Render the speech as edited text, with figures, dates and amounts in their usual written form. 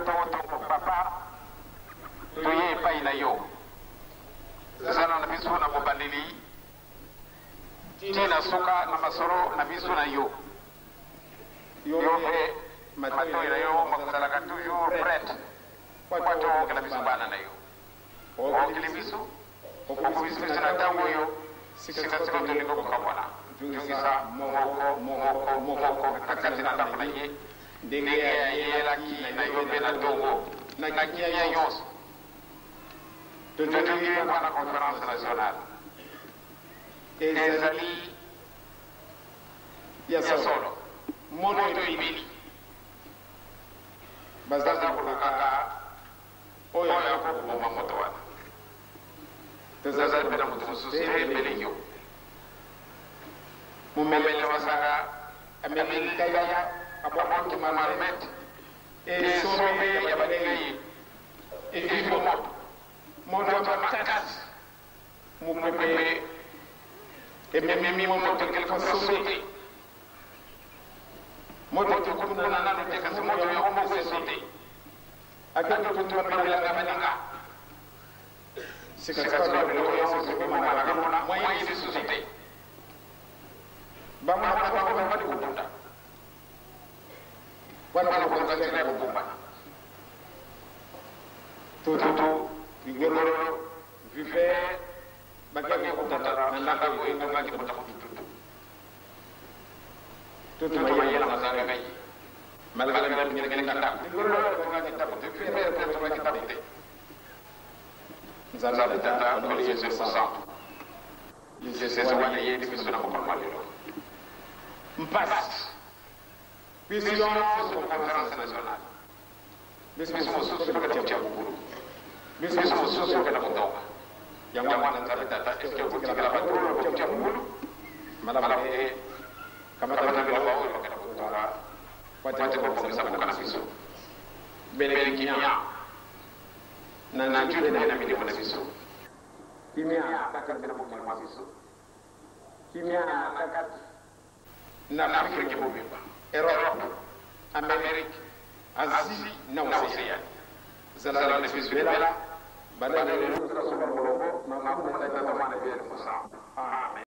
Ntongo-ntongo, Papa, toye epai na yo. Zala na biso na bobandeli tii na suka na masolo na biso na yo. Yo mpe matoi na yo makozalaka toujours pret mpo ete ookela biso bana na yo. Ookeli biso, okomisi biso na ntango oyo sika-sika tolingi kokabwana. Zongisa moko moko moko na kati na ndako na ye, ndenge ayelaki na yo mpe na ntongo, na kimia nyonso. Totongi mpo na Conference nationale. Ezali ya solo, moto epeli. Baza kolukaka oyo akoki koboma moto wana. Tozali mpe na moto mosusu te mbele yo. Momeli masanga ameli likaya, abwaki marmite, esobe ya baninga ye ezwi moto. Moto ya makasi, mopepe ememi moto quelquefois saute. Moto ekomi kuna nano te, kasi moto yango moko esaute. Ake kotumba bilanga baninga. Sika-sika biloko nyonso ekomonanaka kuna, moyen lisusu te. Bango na bango babandi kobunda. Wana koluka nzela ya kobombana. Tutu, ligololo, vipère, bakei kokutana na ndako etongaki mpo na tutu. Tutu mayela mazangaka ye. Malgré mpe ndako. Ligololo etongaki ndako te, vipère mpe etongaki ndako te. Nzambe Tata, Nkolo Yesu Mosantu, lisese wana eyeli biso na mokolo mwa lelo. Mpasi. Biso nyonso conference nationale. Biso mosusu tokenda kotia mobulu. Biso mosusu tokenda kotonga. Yango wana Nzambe Tata, eske okotikela bato oyo bakotia mobulu? Malamu te. Kamata biloko oyo bakenda kotonga po ete babongisa mboka na biso. Bele kimia na nature mpe na milimo na biso. Kimia na kati na mokili mwa biso. Kimia na kati na Afrique mobimba, Europe, Amerique, Asie na Oceanie. Zala na biso libela, banda lelo tika suka molongo na nkombo na Tata, Mwana mpe Elimo Santu. Amen.